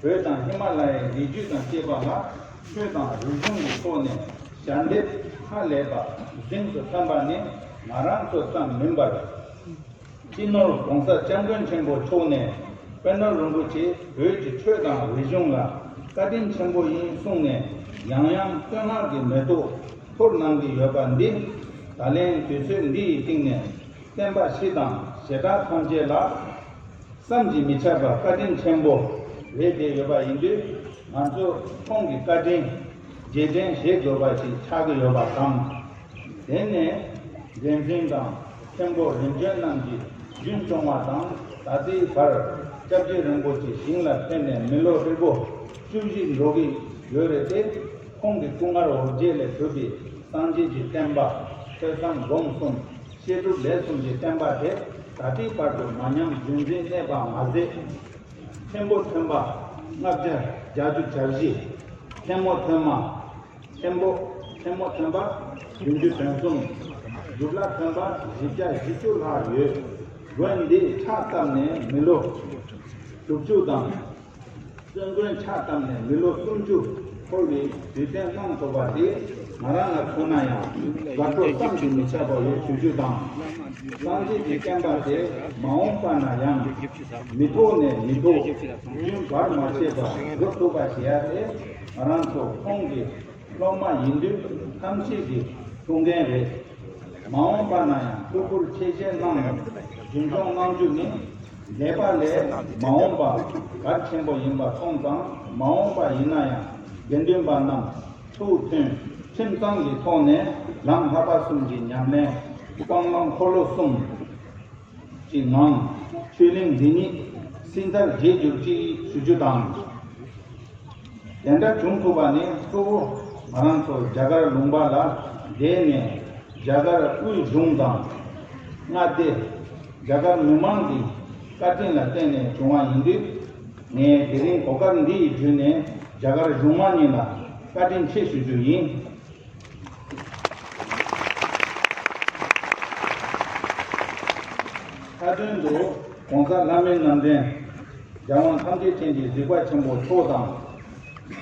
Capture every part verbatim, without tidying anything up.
བོད་དང་ཧི་མ་ལ་ཡའི་རི་རྒྱུད་དང་བཅས་པ་ལ་ཆོས་དང་རིག་གཞུང་གི་ཐོག་ནས་ཞལ་འདེབས་ཧ་ལས་པ་གཟེངས་སུ་ཐོན་པ་ནི་ང་རང་ཚོ་ཙམ་མིན་པར། སྤྱི་ནོར་༸གོང་ས་༸སྐྱབས་མགོན་ཆེན་པོ་མཆོག་ནས་དཔལ་ནོར་རིན་པོ་ཆེ་བོད་ཀྱི་ཆོས་དང་རིག་གཞུང་ལ་བཀའ་དྲིན་ཆེན་པོ་ཡིན་གསུངས་ནས་ཡང་ཡང་བསྟོད་བསྔགས་ཀྱི་མེ་ཏོག་འཐོར་གནང་གི་ཡོད་པ་འདི། ད་ལན་དུས་ཚོད་འདི་ཡི་སྟེང་ནས་བསྟན་པ་སྤྱི་དང་ཞེ་དྲག་ཐམས་ཅད་ལ་བསམ་གྱིས་མི་ཁྱབ་པ་བཀའ་དྲིན་ཆེན་པོ་རེད་བསྡད་ཡོད་པ་ཡིན་དུས། ང་ཚོས་ཁོང་གི་བཀའ་དྲིན་རྗེས་དྲན་བྱེད་དགོས་པ་ཞིག་ཆགས་ཀྱི་ཡོད་པ་དང་། དེ་ནས་འཛིན་བཟུང་དང་། མཁན་པོ་རིམ་བྱོན་རྣམས་ཀྱིས་རྒྱུན་སྐྱོང་བ་དང་། ད་ལྟའི་བར་སྐྱབས་རྗེ་རིན་པོ་ཆེ་ཞིང་ལ་ཕེབས་ནས་མི་ལོ་ཧྲིལ་པོ་བཅུ་བཞི་འགྲོ་གི་ཡོད་རེད་དེ། ཁོང་གི་སྐུ་ངལ་འོ་བརྒྱལ་ལས་གྲུབ་པའི་སངས་རྒྱས་ཀྱི་བསྟན་པ། ཐོས་བསམ་སྒོམ་གསུམ། བཤད་སྒྲུབ་ལས་གསུམ་གྱི་བསྟན་པ་དེ་ད་ལྟའི་བར་དུ་མ་ཉམས་རྒྱུན་འཛིན་གནས་པ་མ་ཟད། མཁན་པོ་ཐོན་པ་ལྔ་བརྒྱ་བརྒྱད་ཅུ་གྱ་བཞི། མཁན་མོ་ཐོན་མ། མཁན་པོ། མཁན་མོ་ཐོན་པ་བདུན་ཅུ་དོན་གསུམ། སྒྲུབ་ལྷ་ཐོན་པ་བཞི་བརྒྱ་བཞི་བཅུ་ལྷག་ཡོད། དགོན་འདི་ཕྱག་བཏབ་ནས་མི་ལོ་དྲུག་ཅུ་དང་། བཙུན་དགོན་ཕྱག་བཏབ་ནས་མི་ལོ་སུམ་ཅུ་འཁོར་བའི་དུས་དྲན་གནང་ཐུབ་པ་དེ་ང་རང་ལ་མཚོན་ན་ཡང་དགའ་སྤྲོ་བསམ་གྱིས་མི་ཁྱབ་པ་ཡོད་ཞུ་རྒྱུ་དང་། སངས་རྒྱས་ཀྱི་བསྟན་པ་དེ་མ་འོངས་པ་ན་ཡང་མི་ཐོག་ནས་མི་ཐོག་རྒྱུན་བར་མ་ཆད་པར་འགྲོ་ཐུབ་པ་བྱེད་ཡ་དེ་ང་རང་ཚོ་ཁོང་གི་སློབ་མ་ཡིན་དུས་ཐམས་ཅད་ཀྱི་ཐུགས་འགན་རེད། མ་འོངས་པ་ན་ཡང་ཐུགས་ཁུར་ཆེ་བཞེས་གནང་ནས་རྒྱུན་སྐྱོང་གནང་རྒྱུ་ནི། འདས་པ་ལས་མ་འོངས་པ་གལ་ཆེན་པོ་ཡིན་པ་སོང་ཙང་། མ་འོངས་པ་ཡིན་ན་ཡང་དགེ་འདུན་པ་རྣམས་ཐུགས་མཐུན་ཁྲིམས་གཙང་གི་ཐོག་ནས་ལམ་བསླབ་པ་གསུམ་གྱི་ཉམས་ལེན། སྤང་བླང་འཁོར་ལོ་གསུམ་གྱི་ངང་ཆོས་གླིང་འདི་ཉིད་སྲིད་མཐར་བྱེད་གྱུར་ཅིག་ཞུ་རྒྱུ་དང་། དེ་འདྲ་བྱུང་ཐུབ་པ་ནི་གཙོ་བོ་ང་རང་ཚོ་རྒྱ་གར་ལུང་པ་ལ་བསྡད་ནས་རྒྱ་གར་དབུས་གཞུང་དང་མངའ་སྡེ། རྒྱ་གར་མི་མང་གི་བཀའ་དྲིན་ལ་བརྟེན་ནས་བྱུང་བ་ཡིན་དུས། ངས་དེ་རིང་གོ་སྐབས་འདི་ཡི་བརྒྱུད་ནས་རྒྱ་གར་གཞུང་མང་གཉིས་ལ་བཀའ་དྲིན་ཆེ་ཞུ་རྒྱུ་ཡིན། མཐའ་དོན་དུ་༸གོང་ས་ལྷ་མིའི་རྣམ་འདྲེན་རྒྱལ་དབང་ཐམས་ཅད་མཁྱེན་ཅིང་གཟིགས་པ་ཆེན་པོ་མཆོག་དང་།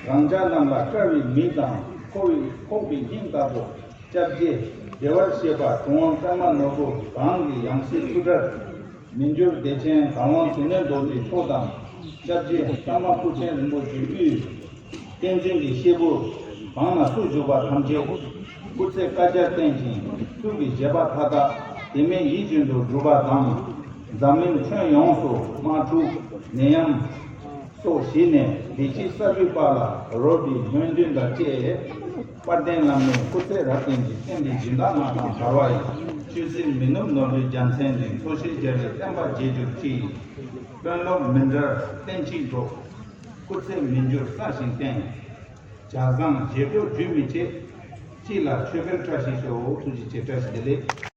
རང་ཅག་རྣམས་ལ་དཀར་བའི་མིག་དང་ཁོག་པའི་ཁོག་པའི་སྙིང་ལྟ་བུ་སྐྱབས་རྗེ་བདེ་བར་གཤེགས་པ་གྲུབ་དབང་པདྨ་ནོར་བུ་གང་གི་ཡང་སྲིད་ཐུགས་གྲར་མི་འགྱུར་བདེ་ཆེན་གར་དབང་ཟིལ་གནོན་རྡོ་རྗེ་མཆོག་དང་། སྐྱབས་རྗེ་ཀརྨ་སྐུ་ཆེན་རིན་པོ་ཆེའི་དབུས། བསྟན་འཛིན་གྱི་སྐྱེས་བུ་གང་ན་སུ་བཞུགས་པ་ཐམས་ཅད་སྐུ་ཚེ་བསྐལ་བརྒྱར་བརྟན་ཅིང་ཐུགས་ཀྱི་བཞེད་པ་མཐའ་དག་དེ་མིན་ཡིད་བཞིན་དུ་འགྲུབ་པ་དང་། འཛམ་གླིང་ཁྱོན་ཡོངས་སུ་དམག་འཁྲུག་ནད་ཡམས་སོགས་ཞི་ནས་བདེ་སྐྱིད་ས་བཅུའི་དཔལ་ལ་རོལ་པའི་སྨོན་འདུན་དང་བཅས། དཔལ་ལྡན་བླ་མའི་སྐུ་ཚེ་རབ་བརྟན་གྱི་བསྟན་པའི་སྦྱིན་བདག་མ་དང་བར་བ་ཡི་ཆོས་སྲིད་མི་ནུབ་ནོར་བུའི་རྒྱལ་མཚན་འདི། འཚོ་ཞིང་རྒྱལ་བའི་བསྟན་པ་རྒྱས་གྱུར་ཅིག་དཔོན་སློབ་མི་འབྲལ་བསྟན་བཅོས་སྒྲོག་སྐུ་ཚེ་མི་འགྱུར་གསལ་ཞིང་བརྟན། ཇ་བཟང་བཞེས་སྒྲོག་རྒྱུན་མི་ཆད། སྤྱི་ལ་ཆོས་འཕེལ་བཀྲ་ཤིས་ཤོག་ཐུགས་རྗེ་ཆེ། བཀྲ་ཤིས་བདེ་ལེགས།